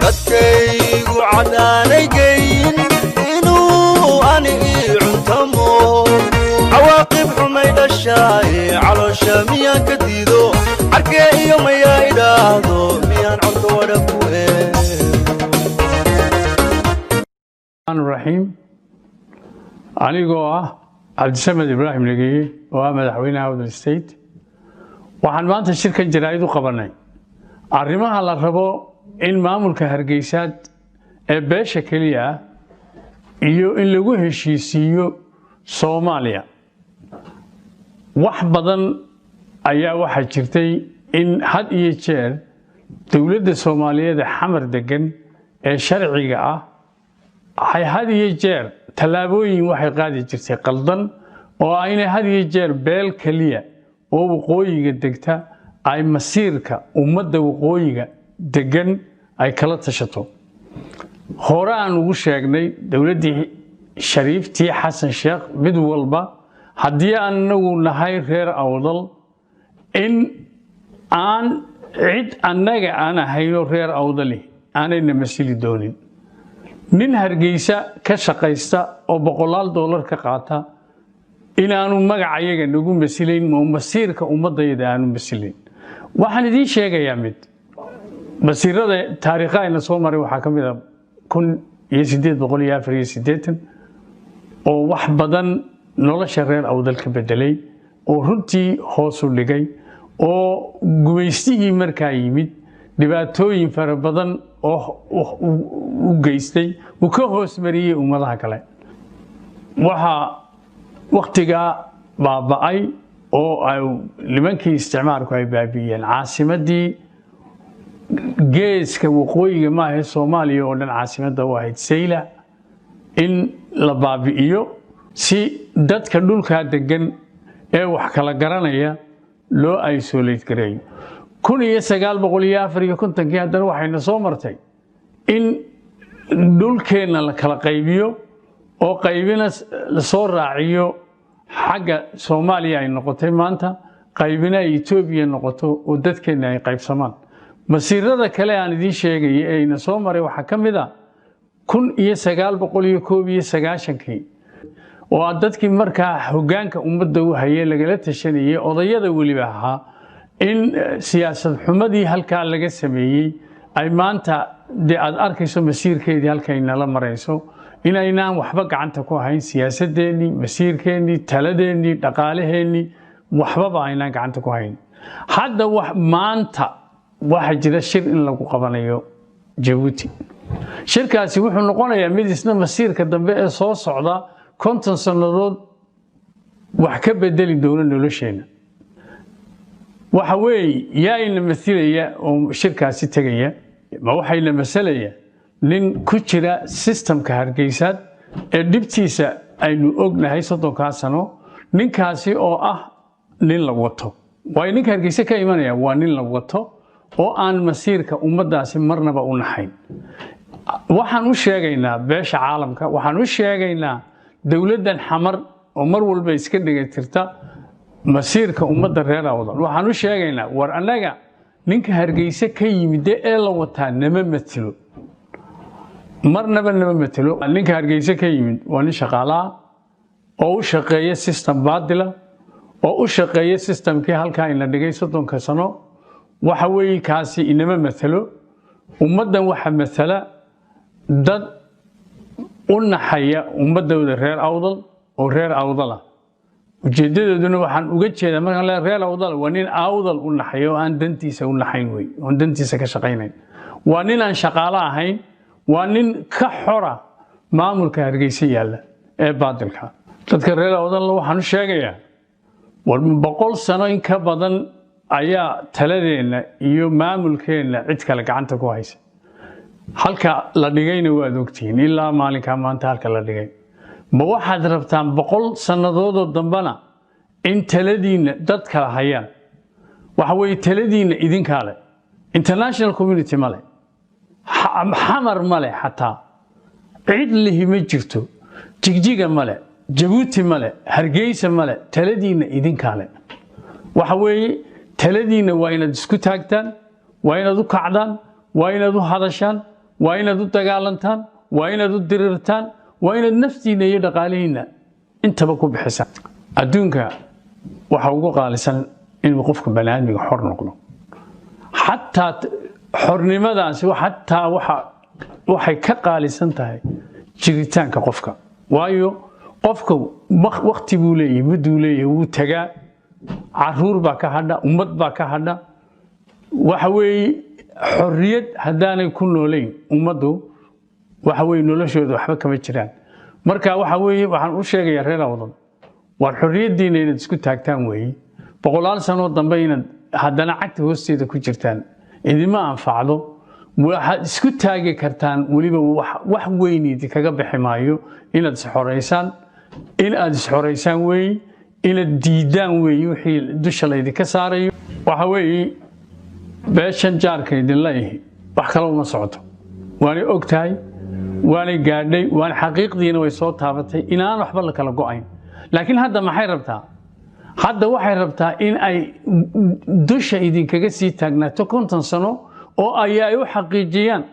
Dadkaygu cadaanay geyn inuu ani ii cuntamo, cawaaqib xumay dhashaaye, caloosha miyaan ka diido? Carkee iyo mayaa idhaahdo, miyaan codka wadha ku eego? Raxiim. Anigoo ah Cabdisamed Ibraahim Negeye oo ah madaxweynaha Awdal State, waxaan maanta shirkan jaraa'id u qabanay arrimaha la rabo in maamulka Hargeysaad ee beesha keliya ah iyo in lagu heshiisiiyo Soomaaliya. Wax badan ayaa waxaa jirtay in had iyo jeer dowladda Soomaaliyeed ee Xamar degan ee sharciga ah waxay had iyo jeer tallaabooyin waxay qaadi jirtay qaldan, oo aynay had iyo jeer beel keliya oo waqooyiga degta ay masiirka ummadda waqooyiga degan ay kala tashato. Hore aan ugu sheegnay dowladdii Shariiftii, Xasan Sheekh, mid walba, haddii aan inagu nahay reer Awdal, in aan cid annaga aan ahayno reer Awdali aanayna masili doonin. Nin Hargeysa ka shaqaysta oo boqolaal dollar ka qaata inaanu magacayaga nagu masilayn oo masiirka ummadayda aanu masilayn. Waxaan idiin sheegayaa mid masiirada taariikha ayna soo maray. Waxaa ka mid a 1884 oo wax badan nolosha reer Awdal ka bedelay, oo runtii hoos u dhigay, oo gumaystihii markaa yimid dhibaatooyin fara badan oo u geystay, uu ka hoos mariyey ummadaha kale. Waxaa wakhtigaa baaba'ay oo ay nimankii isticmaalku ay baabi'iyeen caasimaddii geeska waqooyiga, maahe Soomaaliya oo dhan caasimadda u ahayd, Sayla, in la baabi'iyo si dadka dhulkaa degan ee wax kala garanaya loo isolate gareeyo. 1954-kii haddana waxayna soo martay in dhulkeenna la kala qaybiyo, oo qaybina lasoo raaciyo xagga Soomaaliya ay noqotay maanta, qaybina ay Etoobiya noqoto, oo dadkeenna ay qaybsamaan. Masiirada kale aan idiin sheegaya ee ayna soo maray waxaa ka mid a 1991-kii, oo a dadkii markaa hoggaanka ummadda u hayay lagala tashanayay, odayada weliba ahaa, in siyaasad xumadii halkaa laga sameeyey ay maanta dee aad arkayso masiirkeedii halkay nala marayso, inaynaan waxba gacanta ku hayn, siyaasadeennii, masiirkeennii, taladeennii, dhaqaalaheennii, waxbaba aynaan gacanta ku hayn. Hadda maanta waxaa jira shir in lagu qabanayo Jabuuti. Shirkaasi wuxuu noqonayaa mid isna masiirka dambe ee soo socda 50 sannadood wax ka bedeli doona nolosheenna. Waxa weeye, yaa ina masilaya oo shirkaasi tegaya? Ma waxayna masalaya nin ku jira systemka Hargeysaad ee dhibtiisa aynu ognahay 30-kaa sano, ninkaasi oo ah nin la wato? Waayo, ninka Hargeysa ka imanaya waa nin la wato oo aan masiirka ummaddaasi marnaba u naxayn. Waxaan u sheegaynaa beesha caalamka, waxaan u sheegaynaa dowladdan Xamar oo mar walba iska dhigatirta masiirka ummadda reer Awdal, waxaan u sheegaynaa: war annaga ninka Hargeysa ka yimide ee la wataa nama matelo, marnaba nama matelo. Ninka Hargeysa ka yimid waa nin shaqaalaha oo u shaqeeya system baadila, oo u shaqeeya systemkii halkaa ina dhigay 30-ka sano. Waxa weeye, kaasi inama matalo ummaddan. Waxa matala dad u naxaya ummadooda reer Awdal oo reer Awdala. Ujeedadooduna waxaan uga jeedaa markaan le reer Awdal, waa nin Awdal u naxaya oo aan dantiisa u naxayn wey, oon dantiisa ka shaqaynayn. Waa nin aan shaqaalo ahayn, waa nin ka xora maamulka Hargeysa yaalla ee baadilka. Dadka reer Awdalna waxaan u sheegayaa: war 100 sano in ka badan ayaa taladeenna iyo maamulkeenna cid kale gacanta ku haysa. Halka la dhigayna waad ogtihiin ilaa maalinkaa maanta halka la dhigay. Ma waxaad rabtaan 100 sannadoodoo dambena in taladiinna dad kala hayaan? Waxa weeye, taladiinna idinkaa leh, international community ma leh, Xamar ma leh, xataa cid lihi ma jirto. Jigjiga ma leh, Jabuuti ma leh, Hargeysa ma leh. Taladiinna idinkaa leh. Waxa weeye, taladiinna waa inaad isku taagtaan, waa inaad u kacdaan, waa inaad u hadashaan. Waa inaad u dagaalantaan, waa inaad u dirirtaan, waa inaad naftiinna iyo dhaqaalihiinna intaba ku bixisaan. Adduunka waxa ugu qaalisan inuu qofka baniaadmiga xor noqdo. Xataa xornimadaasi xataa waxay ka qaalisan tahay jiritaanka qofka, waayo qofka wakti buu leeyahay, mudduu leeyahay, wuu tagaa, caruur baa ka hadha, ummad baa ka hadha. Waxa weeye, xorriyad haddaanay ku noolayn ummaddu, waxa weeye noloshooda waxba kama jiraan. Marka waxa weeye, waxaan u sheegayaa reer Awdal, waar xorriyaddiina inaad isku taagtaan weeye. 100 sanoo dambe inaad haddana cagta hoosteeda ku jirtaan idima anfacdo. Waxaad isku taagi kartaan, weliba wax weyn idinkaga bixi maayo inaad isxoraysaan. In aad isxoraysaan weeye, inaad diidaan weeye wixii dusha laydinka saarayo. Waxa weeye, beeshan jaarka idinla ihi wax kale uma socoto, waanay og tahay, waanay gaadhay, waan xaqiiqdiina way soo taabatay inaan waxba la kala go'ayn. Laakiin hadda maxay rabtaa? Hadda waxay rabtaa in ay dusha idinkaga sii taagnaato 50 sano oo ay u xaqiijiyaan,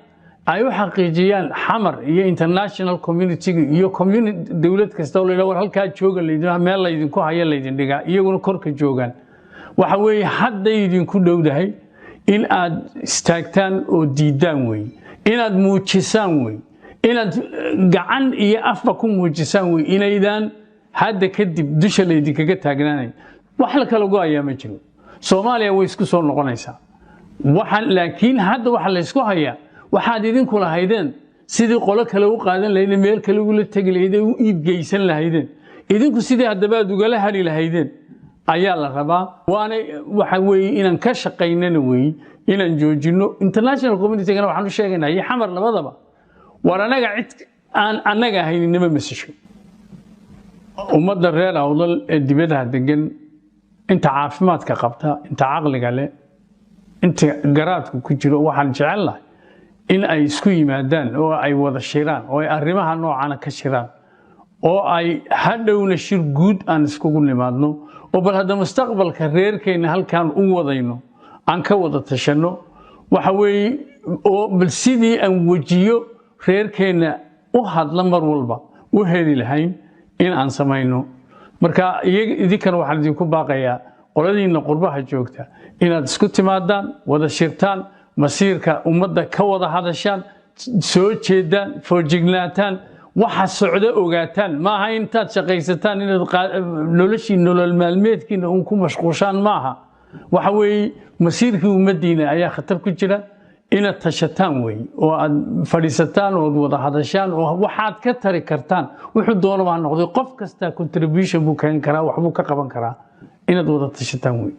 ay u xaqiijiyaan Xamar iyo international community iyo community dowlad kasta oo la yidhaha, war halkaa jooga laydin, meel laydinku haya laydin dhigaa, iyaguna korka joogaan. Waxa weeye, hadday idinku dhowdahay in aad istaagtaan oo diidaan weeye, inaad muujisaan wey, inaad gacan iyo afba ku muujisaan wey inaydaan hadda kadib dusha laydinkaga taagnaanayn. Wax la kala go-ayaa ma jiro. Soomaaliya way isku soo noqonaysaa waxaan, laakiin hadda waxa laysku hayaa waxaad idinku lahaydeen sidii qolo kale u qaadan lahaydeen, meel kale ugula tegi lahaydeen, u iibgeysan lahaydeen idinku, sidii haddaba aad ugala hadhi lahaydeen ayaa la rabaa. Waana waxa weeye inaan ka shaqaynana weeye inaan joojino. International communitygana waxaan u sheegaynaa iyo Xamar labadaba, war anaga cid aan annaga ahayninama masasho. Ummadda reer Awdal ee dibadaha degan, inta caafimaadka qabta, inta caqliga leh, inta garaadku ku jiro, waxaan jecel lahay in ay isku yimaadaan oo ay wada shiraan oo ay arrimaha noocana ka shiraan, oo ay hadhowna shir guud aan iskugu nimaadno, oo bal hadda mustaqbalka reerkeenna halkaan u wadayno aan ka wada tashanno. Waxa weeye, oo bal sidii aan wejiyo reerkeenna u hadla mar walba u heli lahayn in aan samayno. Marka iyaga idinkana waxaan idinku baaqayaa, qoladiinna qurbaha joogta, inaad isku timaadaan, wada shirtaan, masiirka ummadda ka wada hadashaan, soo jeedaan, foojignaataan, waxa socda ogaataan. Maaha intaad shaqaysataan inaad noloshii nolol maalmeedkiina uun ku mashquushaan maaha. Waxa weeye, masiirkii ummaddiina ayaa khatar ku jira. Inaad tashataan wey, oo aad fadhiisataan, ood wada hadashaan, oo waxaad ka tari kartaan, wuxuu doonaba ha noqday, qof kasta contribution buu keeni karaa, waxbuu ka qaban karaa, inaad wada tashataan wey.